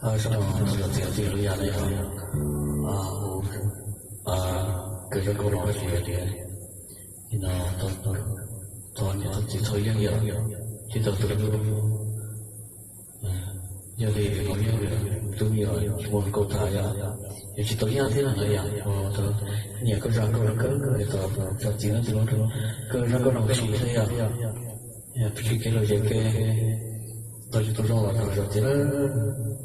Zaj no zaj txiv tij lub yam no yog, kawm zaj nkauj no tsis hais tias no, tau niam tau txiv txhob yeej yom, tsis tau tus hlub. Yog li no yog tub me nyuam tsis muaj hluas nkauj tham yom, yog tsis tau yaj thiab no yom, tau nyiam koj zaj nkauj no kawg, tau zaj txiv no txiv no, kawm zaj nkauj no tsis thiab yom. Yog peb sib kev lom zem kev, tau tsis tau zoo los tau zam txiv lawm.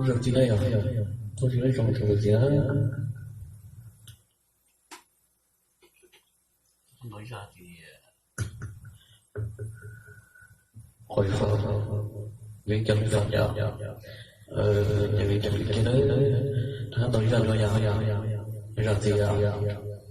Tus txiv na yog, tus txiv na zoo tus txiv na. Qhov vim cov li fam yom, cov li cov li kiag na, rov qab tau ib zaj dua yom, zaj txiv yom.